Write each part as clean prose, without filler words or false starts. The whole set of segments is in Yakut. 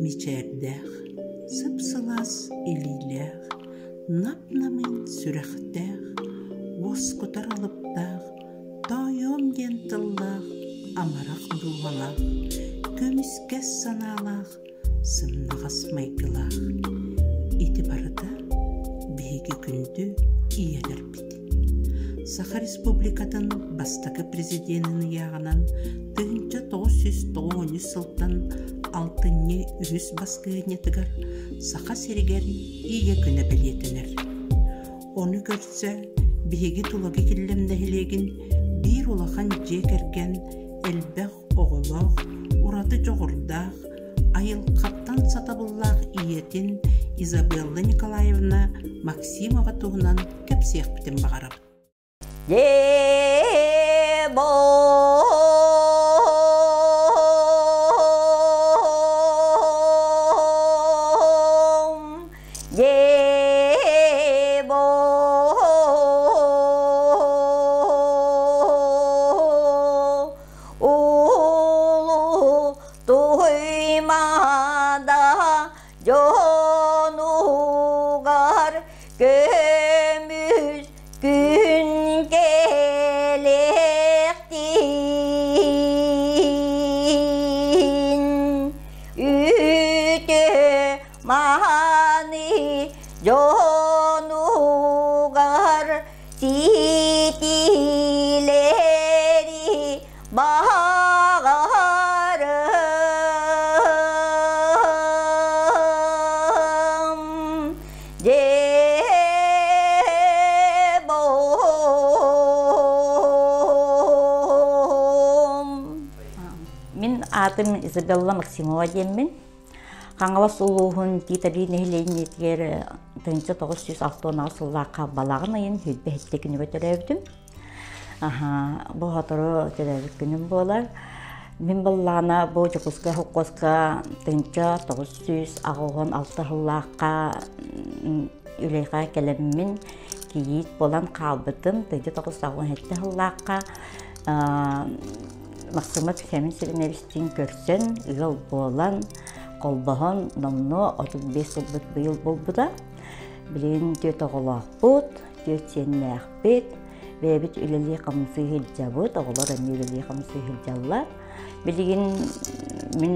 мичээрдээх, сып-сылаас илиилээх, нап-намыын сүрэхтээх, уоскутар алыптаах, тоойуом диэн тыллаах, амарах дууһалаах, көмүскэс санаалаах, сымнаҕас майгылаах. Ити барыта биһиги күндү ийэлэрбит. Саха Республикатын бастакы президенин ыйааҕынан 1993 сылтан алтынньы үһүс баскыһыанньатыгар Саха сиригэр Ийэ күнэ бэлиэтэнэр. Ону көрсө биһиги Тулагы Киллэм нэһилиэгин биир улахан дьиэ кэргэн элбэх оҕолоох, ураты дьоҕурдаах, айылҕаттан сатабыллаах ийэтин Изабелла Николаевна Максимова туһунан кэпсиэхпитин баҕарабыт. Улуу Туймаада дьонугар көмүс күн кэлиэхтин үтүө мааны дьонугар Ситиилэри баҕарым дьебом. Мин аатым Изабелла Максимова диэммин. Хаҥалас улууһун Тиит-Арыы нэһилиэнньэтигэр 1968 сыллаахха балаҕан ыйын 27 күнүгэр төрөөбүтүм. Бу сотору төрөөбүт күнүм буолар. Мин быллаана бу Дьокуускай холкуоска 1986 сыллаахха үлэҕэ кэлэммин кийиит буолан хаалбытым. 1987 сыллаахха Максимов Сэмин Сиринэбистиин көрсөн, ыал буолан, холбоһон номнуо 35 сылбыт быйыл буолбута. Билигин түөрт оҕолоохпут, түөрт сиэннээхпит, бэйэбит үлэлии-хамсыы сылдьабыт, оҕолор эмиэ үлэлии-хамсыы сылдьаллар. Билигин мин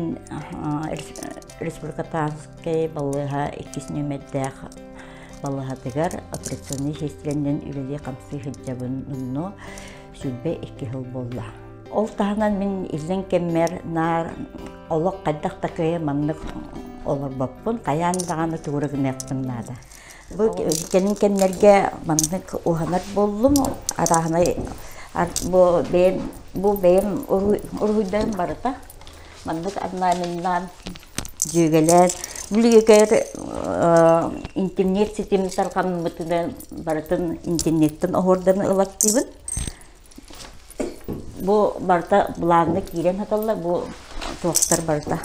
Республикатааҕы балыыһа иккис нүөмэрдээх балыыһатыгар операционнай сиэстэрэнэн үлэлии-хамсыы сылдьабын номнуо 22 сыл буолла. Ол таһынан мин иллэҥ кэммэр наар олох хайдах да кыайа маннык олорбоппун, хайаан даҕаны тугу гыныахпын наада. Бу кэлин кэмнэргэ маннык уһанар буоллум, арааһынай бу бэйэм бу бэйэм уруһуйдарым барыта маннык орнаменнаан дьүөгэлээн билигин интернет ситим тарҕаммытынан барытын интернеттэн оһуордан ылаттыыбын. Бу барыта былааҥҥа киирэн сыталлар, бу туохтар барыта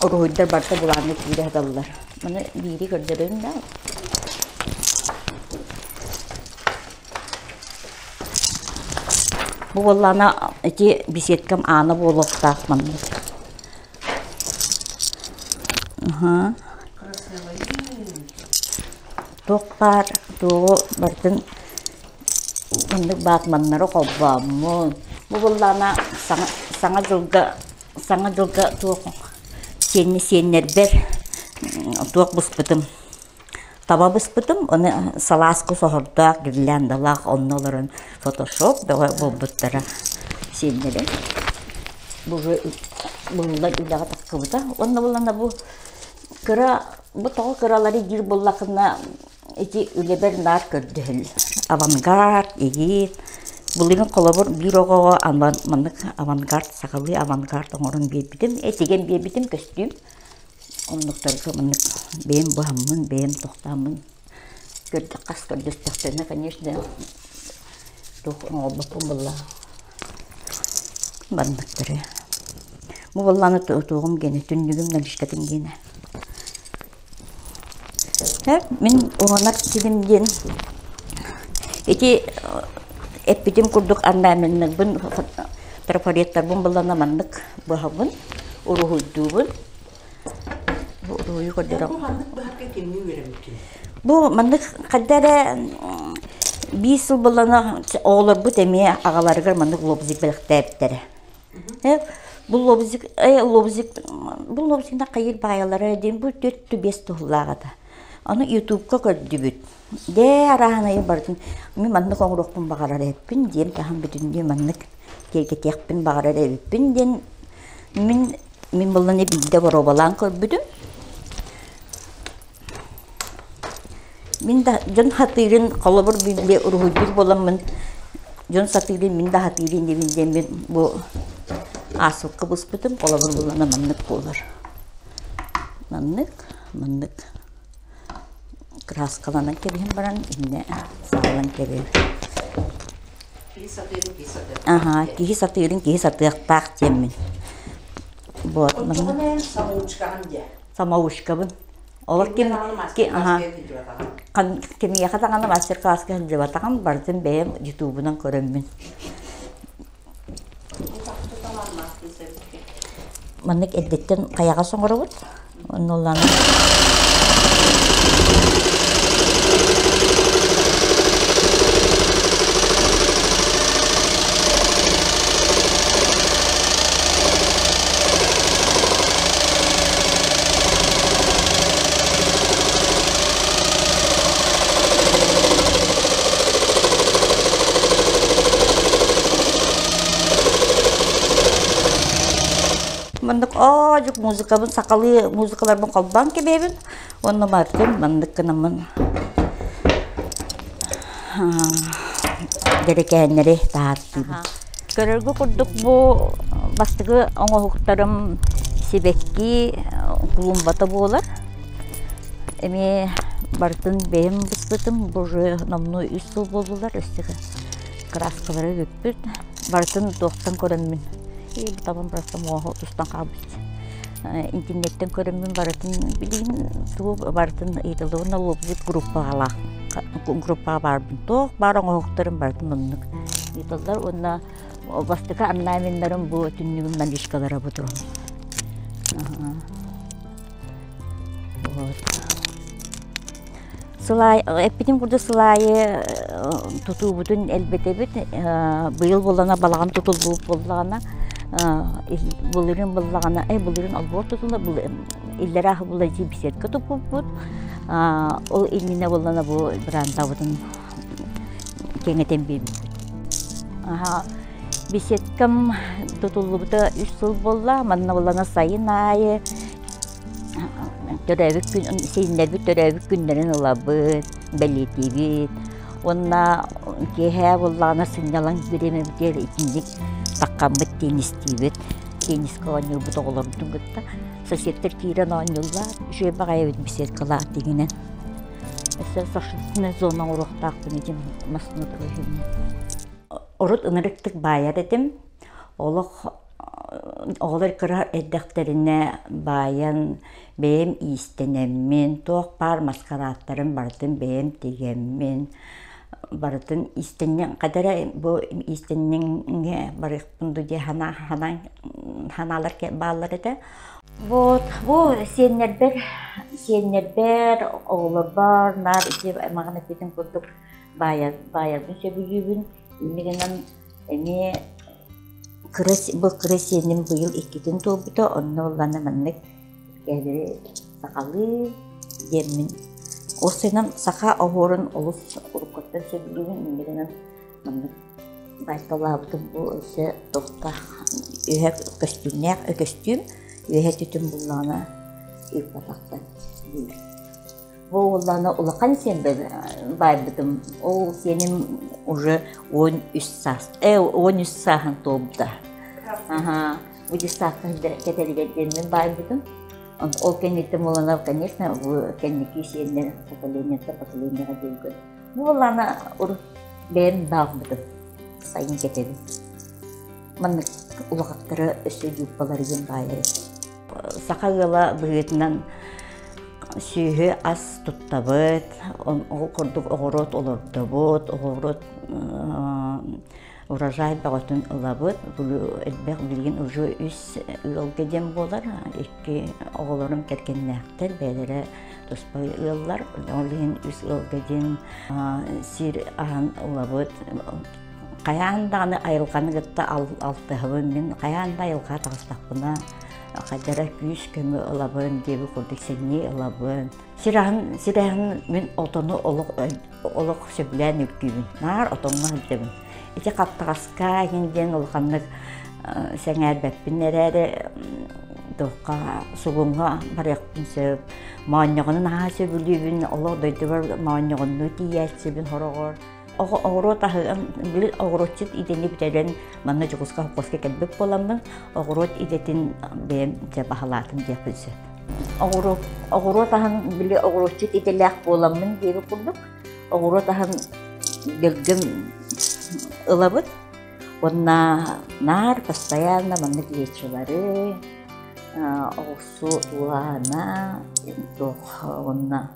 уруһуйдар барыта былааҥҥа киирэ сыталлар. Маны биири көрдөрөйүн да. Бу буоллаҕына ити беседкам аана буолуохтаах маннык. Туох баар туоҕу барытын маннык баатманнары холбооммун. Бу буоллаҕына саҥа саҥа дьылга саҥа дьылга туох сиэннэ сиэннэрбэр туох быспытым таба быспытым ону салааска соһордоох гирляндалаах онно олорон фотошоп бөҕө буолбуттара сиэннэрим. Бу уже булуллан үлэҕэ тахсыбыта. Уонна буоллаҕына бу кыра Бу тоҕо кыралары диир буоллаххына, ити үлэбэр наар көрдөһөл. Авангард, игиит. Былырыын холобур биир оҕоҕо маннык авангард, сахалыы авангард оҥорон биэрбитим. Этигэн биэрбитим көстүүм. Оннуктарга маннык бэйэм быһаммын, бэйэм тохтооммун көрдөх хас көрдөстөхтөрүнэ, конечно, туох оҥорбоппун буолла. Манныктары. Бу буоллаҕына туоҕум гиэнэ, түннүгүм наличкатын гиэнэ. Мин уһанар сирим диэн ити эппитим курдук орнаменнарбын, трафареттарбын буллана маннык быһабын, уруһуйдуубун. Бу уруһуйу көрдөрөм. Бу маннык быһарга кимҥэ үөрэммиккин? Бу маннык хайда эрэ биир сыл буоллаҕына оҕолорбут эмиэ аҕаларыгар маннык лобзик бэлэхтээбиттэрэ. Бу лобзик, лобзик, бу лобзигынан хайыыр баайалара диэн бу төрт биэс туһулаах этэ. Аны ютубка көрдүбүт. Дээ арааһынайы барытын мин маннык оҥоруохпун баҕарар эбиппин диэн таһан бүтүннүү маннык киэргэтиэхпин баҕарар эбиппин диэн мин мин буолланы биирдэ боруобалаан көрбүтүм. Мин да дьон сатыырын холобур били уруһуйдуур буоламмын дьон сатыырын мин да сатыырын диэбин диэммин бу ааспыкка буспутум холобур булана маннык буолар. Маннык, маннык краскаланан кэбиһэн баран иннэ саалан кэбиһэр. Киһи сатыырын киһи сатыахтаах. Аһаа, киһи сатыырын киһи сатыахтаах диэммин. Вот, Оччоҕуна самоучкаҕын дьэ. Самоучкабын. Олор ким кимиэхэ даҕаны мастер-класска сылдьыбатаҕым, барытын бэйэм ютубунан көрөммүн. Маннык эрдэттэн хайаҕас оҥоробут. Онно ылан Маннык оодьук музыкабын сахалыы музыкаларбын холбоон кэбиһэбин уонна барытын маннык гынаммын дьэрэкээннэри таһаартыыбын. Көрөргө курдук бу бастакы оҥоһуктарым сибэкки клумбата буолар. Эмиэ барытын бэйэм быспытым, бу уже номнуо үс сыл буоллулар, өссө кырааскалара бүппүт. Барытын туохтан көрөммүн, табан просто муоһу тустан хаалбыт. Интернеттэн көрөммүн барытын билигин тугу барытын ыйытыллыбын лобзик группаҕалаах группаҕа баарбын. Туох баар оҥоһуктарым барытын оннук ыыталлар уонна бастакы орнаменнарым бу түннүгүм наличкалара бу турар. Вот. Сыл аайы, эппитим курдук сыл аайы тутуубутун элбэтэбит. Быйыл буоллаҕына балаҕан тутуллубут буоллаҕына, былырыын буоллаҕына, былырыын олбуор тутулла, иллэрээ була дии беседка туппуппут. Ол иннинэ буоллаҕына бу брандабытын кэҥэтэн биэрбиппит. Беседкам тутуллубута үс сыл буолла. Манна буоллаҕына сайын аайы төрөөбүт күн сиэннэрбит төрөөбүт күннэрин ылабыт, бэлиэтиибит. Уонна киэһэ буоллаҕына сынньалаҥ бириэмэбитигэр итинник таххаммыт теннистиибит. Теннискэ оонньуурбут оҕолорбутун кытта соседтар киирэн оонньууллар. Үчүгэй баҕайы эбит беседкалаах дигинэн. Өссө шашлычная зона оҥоруохтаахпын ити массыына турар Урут ынырыктык баайар этим. Олох оҕолор кыра эрдэхтэринэ баайан бэйэм иистэнэммин, туох баар маскарааттарын барытын бэйэм тигэммин, барытын иистэнньэҥ хата эрэ бу иистэнньэҥҥэ барыахпын дуу диэн санаа санаалар бааллар этэ. Вот бу сиэннэрбэр сиэннэрбэр, оҕолорбор наар ити маҕан эппитим курдук баайар баайарбын сөбүлүүбүн. Инньэ гынан эмиэ кыра бу кыра сиэним быйыл иккитин туолбута, онно ыллана маннык кээдэри сахалыы диэммин. Ол сынан саха оһуорун олус уруккуттан сөбүлүүбүн, инньэ гынан маннык баайталаабытым бу өссө туохтаах үөһэ көстүүмнээх көстүүм үөһэ түтүн буллаҕына ыыппатахтан диир. Бу уоллаана улахан сиэн баайбытым. Ол сиэним уже 13 саас, 13 сааһын туолбута. Аха, бу дьыссаакка кэтэригэр диэммин баайбытым. Ол кэнниттэн буоланар, конечно, бу кэнники сиэннэр поколениеттан поколениеҕа диэбиккин. Бу уоллаана урут бэйэм баалбытым. Сайын кэтэбин. Маннык улахаттары өссө дьууппаларыгын баайар этим. Саха ыала быһыытынан сүөһү ас туттабыт, ол курдук оҕуруот олордобут, оҕуруот Урожай бөҕөтүн ылабыт. Элбэх билигин уже үс ыалга диэн буолар. Икки оҕолорум кэргэннээхтэр, бэйэлэрэ туспа ыаллар. Ол иһин үс ыалга диэн сир аһан ылабыт. Хайаан даҕаны айылҕаны кытта алтыһабын мин хайаан да айылҕаҕа таҕыстахпына хайдара күүс-көмө ылабын диэбит курдук сэниэ ылабын. Сир аһын, сир аһын мин отону олох олох сөбүлээн үргүүбүн. Наар отоҥҥо сылдьабын. Ити хаптаҕаска иһин диэн улаханнык сэҥээрбэппин эрээри туохха сугуҥҥа барыахпын сөп. Моонньоҕону наһаа сөбүлүүбүн, олох дойдубар моонньоҕоннуу тиийээччибин хороҕор. Оҕуруот аһыгын, били оҕуруотчут идэни бүтэрэн манна Дьокуускай холкуоска кэлбит буоламмын, оҕуруот идэтин бэйэм дьэ баһылаатым диэхпин сөп. Оҕуруот, оҕуруот аһын били оҕуруотчут идэлээх буоламмын диэбит курдук, оҕуруот аһын өлгөм ылабыт уонна наар постоянно маннык лечилары, оҕурсу тууһаһына, туох уонна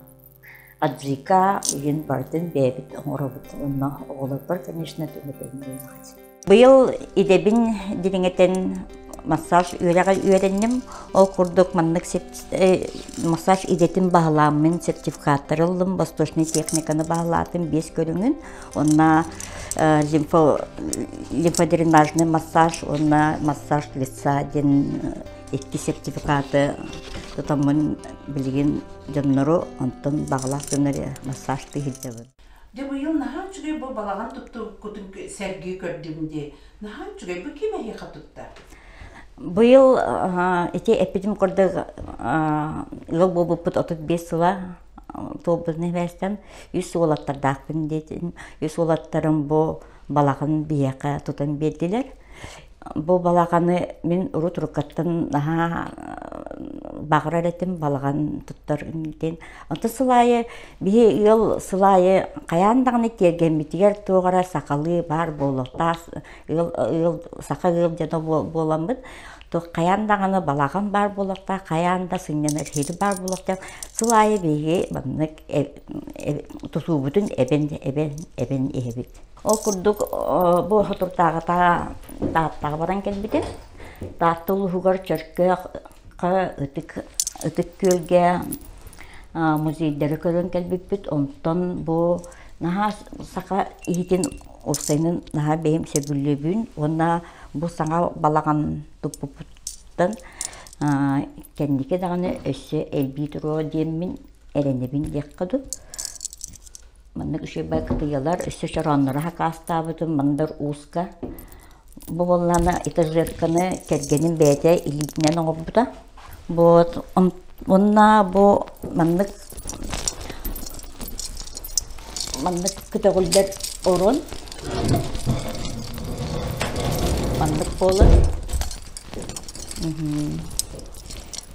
аджика игин барытын бэйэбит оҥоробут уонна оҕолорбор, конечно, түмэтэн. Быйыл идэбин дириҥэтэн массаж үөрэҕэр үөрэнним. Ол курдук маннык массаж идэтин баһылааммын сертификаттары ыллым, восточнай техниканы баһылаатым биэс көрүҥүн. Уонна лимфодренажный массаж уонна массаж лица диэн икки сертификаты тутаммын билигин дьоннору онтон баҕалаах дьоннору массажтыы сылдьабын. Дьэ быйыл наһаа үчүгэй бу балаҕан туттубуккутун сэргии көрдүм дии. Наһаа үчүгэй. Бу ким эһиэхэ тутта? Быйыл ити эппитим курдук ыал буолбуппут 35 сыла туолбут нэһилиэктэн үс уолаттардаахпын диэтим. Үс уолаттарым бу балаҕан биһиэхэ тутан биэрдилэр. Бу балаҕаны мин урут уруккаттан наһаа баҕарар этим балаҕан туттар диэн. Онтон сыл аайы биһи ыал сыл аайы хайаан даҕаны тиэргэммитигэр туох эрэ сахалыы баар буолуохтаах ыал, ыал саха ыал дьоно буоламмыт туох хайаан даҕаны балаҕан баар буолуохтаах, хайаан да сынньанар сир баар буолуохтаах. Сыл аайы биһиги маннык тутуубутун эбэн эбэн эбэн иһэбит. Ол курдук бу соторутааҕыта Тааттаҕа баран кэлбитим. Таатта улууһугар Чөркөөххө Ытык Ытык Күөлгэ музейдары көрөн кэлбиппит. Онтон бу наһаа саха иһитин уопсайынан наһаа бэйэм сөбүлүүбүн уонна бу саҥа балаҕан туппуппуттан кэнники даҕаны өссө элбии туруо диэммин эрэнэбин диэххэ дуу. Маннык үчүгэй кытыйалар өссө чороонноро хакаастаабытым Мандар Ууска. Бу буоллаҕына этажерканы кэргэним бэйэтэ илиитинэн оҥорбута. Вот уонна бу маннык маннык көтөҕүллэр орон маннык буолар.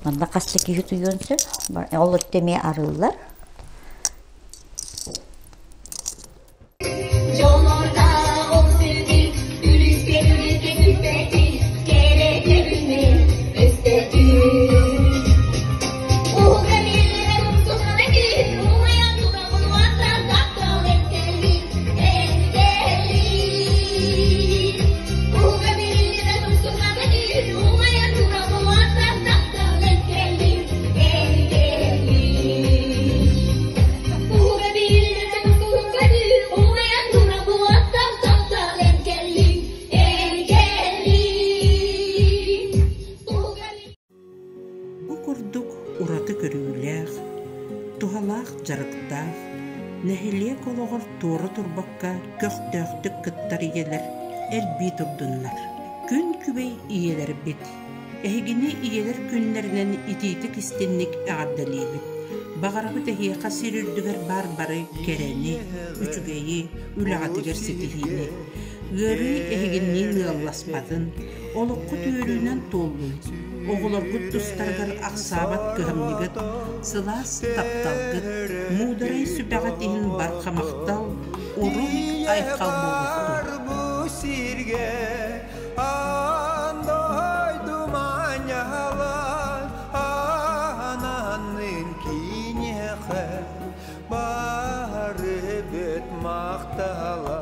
Манна хас да киһи утуйуон сөп. Ол өттө эмиэ арыллар. Бу курдук ураты көрүүлээх, туһалаах дьарыктаах, нэһилиэк олоҕор туора турбакка көхтөөхтүк кыттар ийэлэр элбии турдуннар. Күн күбэй ийэлэрбит! Эһигини ийэлэр күннэринэн итиитик-истинник эҕэрдэлиибит! Баҕарабыт эһиэхэ сир үрдүгэр баар бары кэрэни, үчүгэйи, үлэҕитигэр ситиһиини. Ыарыы эһигинниин ыалласпатын, олоххут үөрүүнэн туоллун, оҕолоргут тустарыгар ахсаабат кыһамньыгыт, сылаас тапталгыт, муударай сүбэҕит иһин барҕа махтал, уруй-айхал буолуохтун! Аан дойду маанньаһалан аананнын киниэхэ бары бөт махтала.